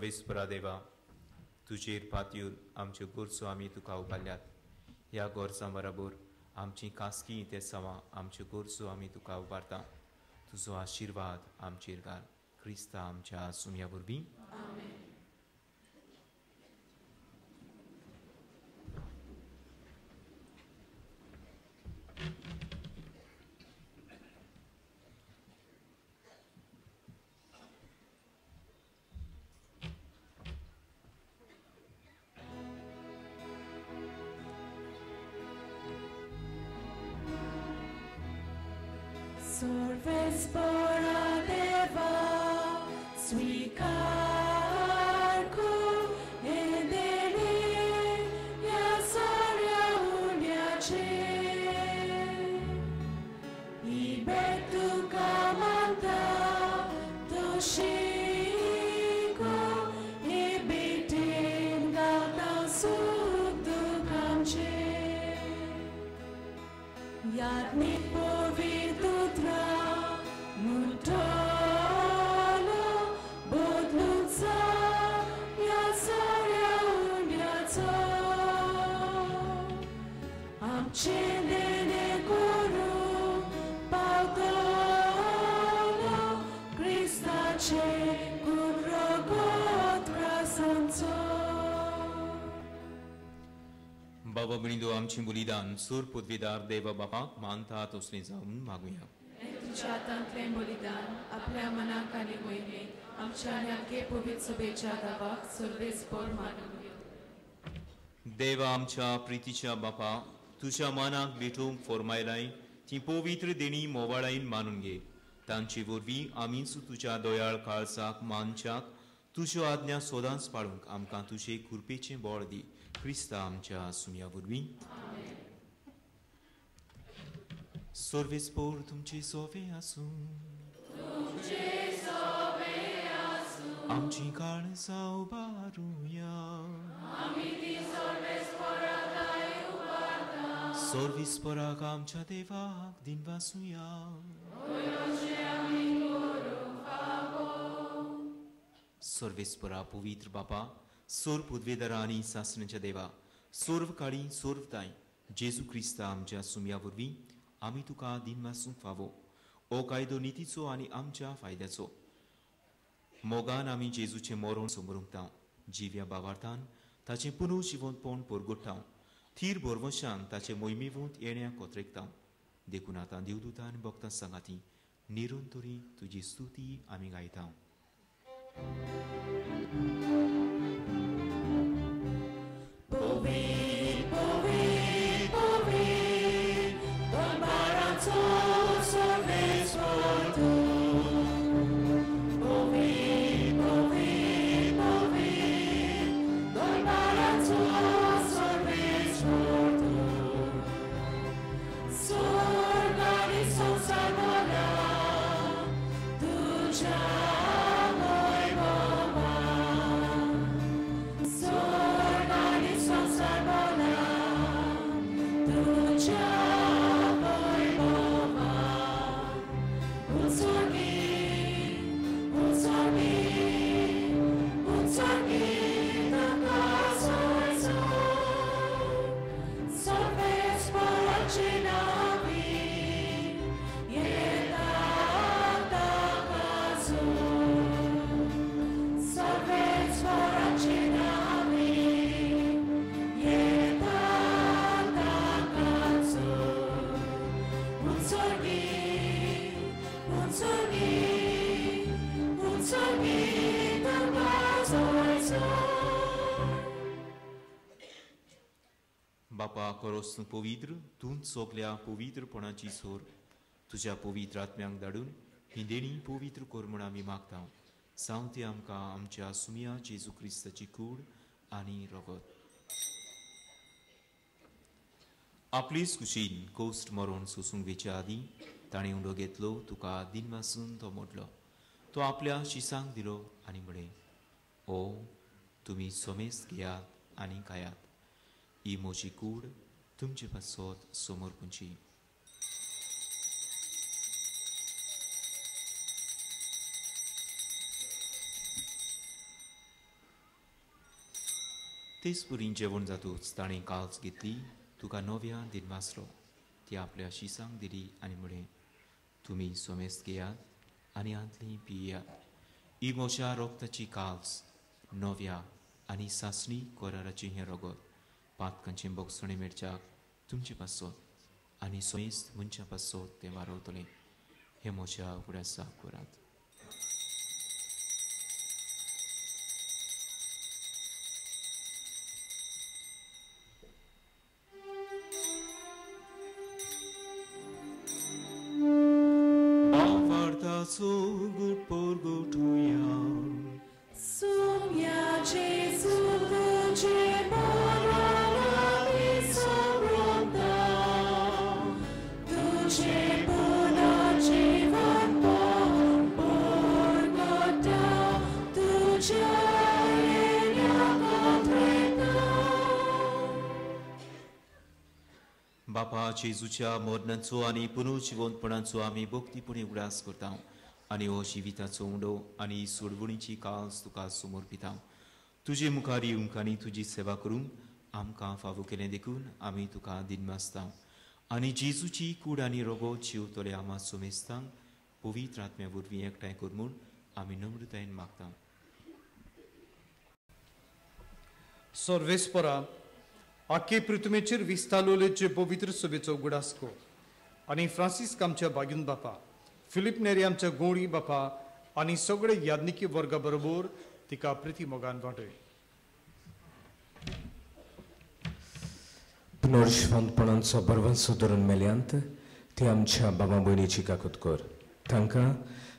सर्वेस्परा देवा, तुजेर पातयेवन आमच्यो गरजो आमी तुका उबारल्यात. ह्या गरजां बराबर आमची खासगी तेसांवां आमच्यो गरजो आमी तुका उबारता. तुजो आशिर्वाद आमचेर घाल. क्रिस्ता आमच्या सुमया वरवीं. Sorvespora deva swikarku endele ya soria unyache ibetu kamanta toshiko ibiten gata sutu kamche yatni povitutra Mutolo bodlutsa yasoria unyato amchendene guru pautolo Kristache kurogot prasanto. बाबा बनिदो आमची बलिदान सूर पदवीदार देवा बापाक मानता तसलें जावन मागुया. तुज्या हातांतलें बलिदान आपल्या मनाक आनी मोहिमेक आमच्या आनी आमगे पवित्र सभेच्या दावाक सर्वेस्पर मानून. देवा आमच्या प्रितीच्या बापा, तुज्या मनाक भेटोवंक फॉर्मायलाय ती पवित्र देणी मोवाळायन मानून घे. तांचे वरवीं आमीच तुज्या दयाळ काळजाक मानच्याक तुज्यो आज्ञा सदांच पाळूंक आमकां तुजे कृपेचें बळ दी. क्रिस्ता आमच्या सुमया वरवीं. सर्वेस्पर तुमचे सोवे आसूं. आमची काळजां उबारुया. सर्वेस्पराक आमच्या देवाक दिनवासुया. सर्वेस्परा पवित्र बापा, सोर पदवेदारा आनी सासणाच्या देवा, सर्व काळी सर्व ताय जेजू क्रिस्ता आमच्या सुमया वरवीं आमी तुका दिनवासूंक फावो. हो कायदो नितीचो आनी आमच्या फायद्याचो. मोगान आमी जेजूचें मरण समरूंक जिव्या बावार्थान ताचें पुनर्जिवंतपण परगट्टा, थीर भरवंशान ताचे मोहिमेवंत येण्या कोत्रेकता. देखून आतां देवदूतान भक्तां सांगाती निरंतरी तुजी स्तुती आमी गायता. बापा करोस तूं पवित्र, तूं सगल्या पवित्रपणाची सोर. तुज्या पवित्र आत्म्यांक धाडून ही देणी पवित्र कर म्हूण आमी मागता. सांगती आमकां आमच्या सुमया जेजू क्रिस्ताची कूड आनी रगत. आपलीच कुशीन कोस्ट मरोण सोसूंक वेच्या आदीं ताणें उंडो घेतलो, तुका दिनवासून तो मोडलो, तो आपल्या शिसांक दिलो आनी म्हळें, ओ तुमी सोमेस्त घेयात आनी खायात, ही म्हजी कूड तुमचे पासत समर्पूंची. तेच पुरीं जेवण जातूच ताणें काल्स घेतली, तुका नव्या दिनवासलो, ती आपल्या शिसांक दिली आनी म्हळें, तुमी सोमेस्त घेयात आनी आंतली पियात. ही म्हज्या रोगताची काल्स, नव्या आनी सासणी कोराराचें हें रगत पातकांचें बोगसणें मेळच्याक तुमचे पासत आनी सोमेस्त मनशां पासत तें वारवतलें. हें म्हज्या उगडासाक करात. बापा जेजूच्या मरणाचो आनी पुनर्जिवंतपणाचो आमी भक्तीपणी उगडास करता आनी हो जिविताचो उंडो आनी सोडवणीची काल्स तुका समर्पिता. तुजे मुखार येवंक आनी तुजी सेवा करूंक आमकां फावो केलें देखून आमी तुका दिनवासता आनी जेजूची कूड आनी रोगो जिवतले आमा सोमेस्तांक पवित्र आत्म्या वरवीं एकठांय कर म्हूण आमी नम्रतायेन मागता. सर्वेस्परा आखे पृथ्वीचेर विस्तारलेचे पवित्र सभेचो उगडास कर आनी फ्रांसिस्क आमच्या बागीन बापा, फिलीप नेरी आमच्या गोंडी बापा आनी सगळे याज्ञिकी वर्गा बरोबर तिका प्रिती मोगान वांटय. पुनर्जिवंतपणाचो बरवंसो धरून मेल्यांत ती आमच्या बाबा भयणीची काकूत कर. तांकां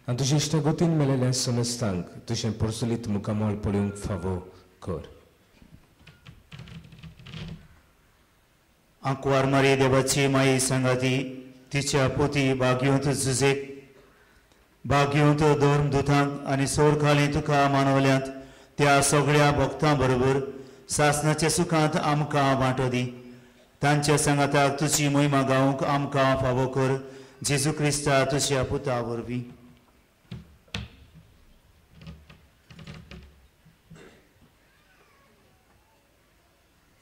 आनी तुजे इश्टागतीन मेळिल्ल्या समेस्तांक तुजें प्रचलीत मुखामळ पळोवंक फावो कर. आंकवार मारी देवाची माई सांगाती तिच्या पोती बागयोंत झुजेक बागयोंत धर्मदुतांक आनी सोरखाली तुका मानवल्यांत त्या सगळ्या भक्तां बरोबर सासनाच्या सुखांत आमकां वांटो दी. तांच्या सांगाताक तुजी मोहिमा गावंक आमकां फावो कर, जेजू क्रिस्ता तुज्या पुता वरवीं.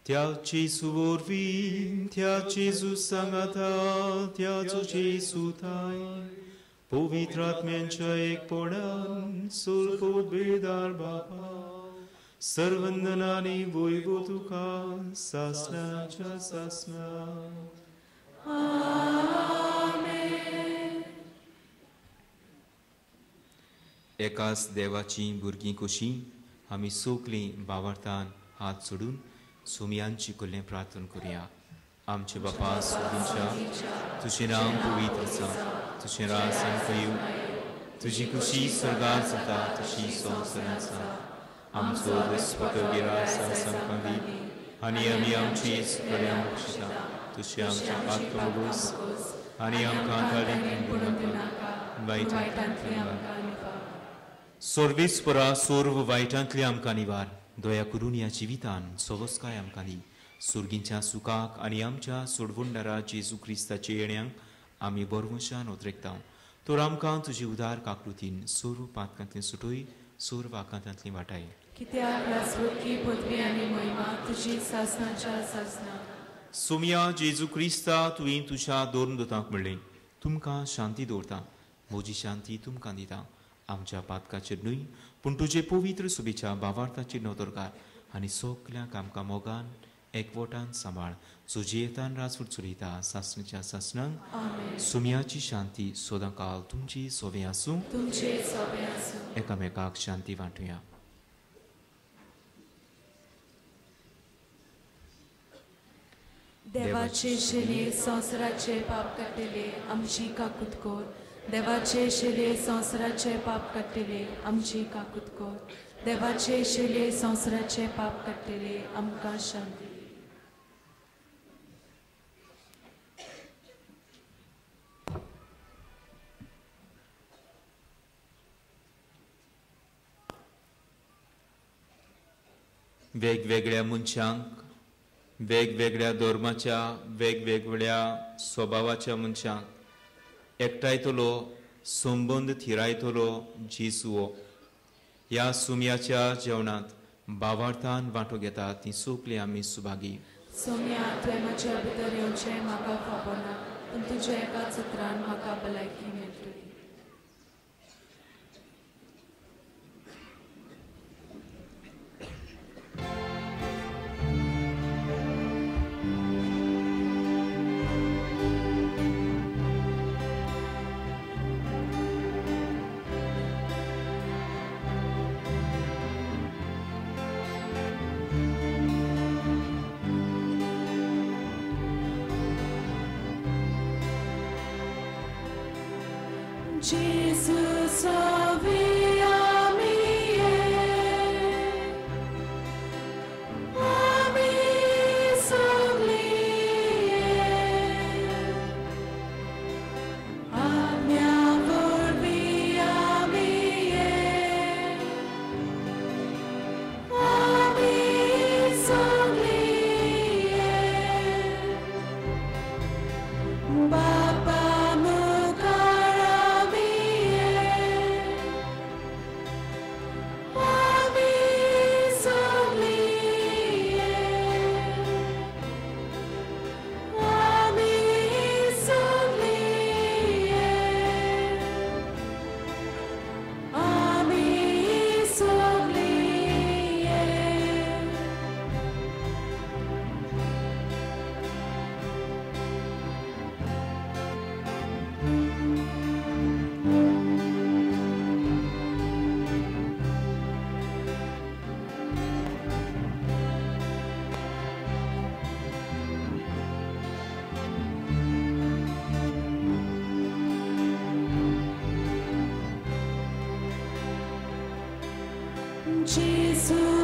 त्या जेजू वरवीं, त्या जेजू सांगाता, त्या जेजू थाय पवित्र आत्म्यांच्या एकपणान सुरपोदबेदार बापा सर्वंदनानी वैभव तुका सासनाच्या सासना. आमेन. एकाच देवाची भुरगीं कशीं आमी सोकलीं बावार्थान हात सोडून सुमयांची कोल्लें प्रार्थना करुया. आमचे बापा सुगींच्या, तुजें नांव पवित्र जावं, तुजें राज आमकां येवं, तुजी खुशी स्वर्गार जाता तशी संवसारांत जावं. आमचो दिसपटो गिरास आमकां दी आनी आमी आमची सुकड्यां बक्षिता, तुजें आमच्या पात्र बोस आनी आमकां ताळें नाका वायटांतलें आमकां निवार. सर्वेस्परा सर्व वायटांतलें आमकां निवार. दया करून ह्या जिवितान सवस्काय आमकां दी. सुर्गींच्या सुखाक आनी आमच्या सोडवणदारा जेजू क्रिस्ताचे येण्यांक आमी बरवंशान उतरेकता. तर आमकां तुजी उदार काकृतीन सर्व पातकांतली सुटय, सर्व आकांतांतली वाटाय. कित्याक राजवटकी पदवी आनी महिमा तुजी सासनाच्या सासना. सोमया जेजू क्रिस्ता, तुवें तुज्या दोन दुतांक म्हणलें, तुमकां शांती दवरता, म्हजी शांती तुमकां दिता. आमच्या पातकाचेर न्हय पूण तुजे पवित्र सुबेच्या बावार्थाचेर नदर घाल आनी सगल्यांक आमकां मोगान एकवटान सांबाळ. सुजियेतान राजवट चलयता सासणीच्या सासणांक. सुमयाची शांती सदां काल तुमची सोबें आसूं. एकामेकाक शांती वांटुया. देवाचे शेले संवसाराचे पाप काडटले आमची काकूत कर. देवाचे शेले संवसाराचे पाप काडटले आमची काकूत कर. देवाचे शेले संवसाराचे पाप काडटले आमकां शांती. वेगवेगळ्या मनशांक, वेगवेगळ्या धर्माच्या, वेगवेगळ्या स्वभावाच्या मनशांक एकठांयतलो, संबंद थिरायतलो जेजू हो. ह्या सुमयाच्या जेवणांत भावार्थान वांटो घेता ती सोंपली आमी सुभागी. सोम्या, तुवें म्हज्या भितर येवचें म्हाका फावना, पूण तुज्या एका सत्रान म्हाका भलायकी मेळटली. Jesus, Ave Amie, Ami Soglie, Amia Vorbi Amie, Ami Soglie, Baba Jesus.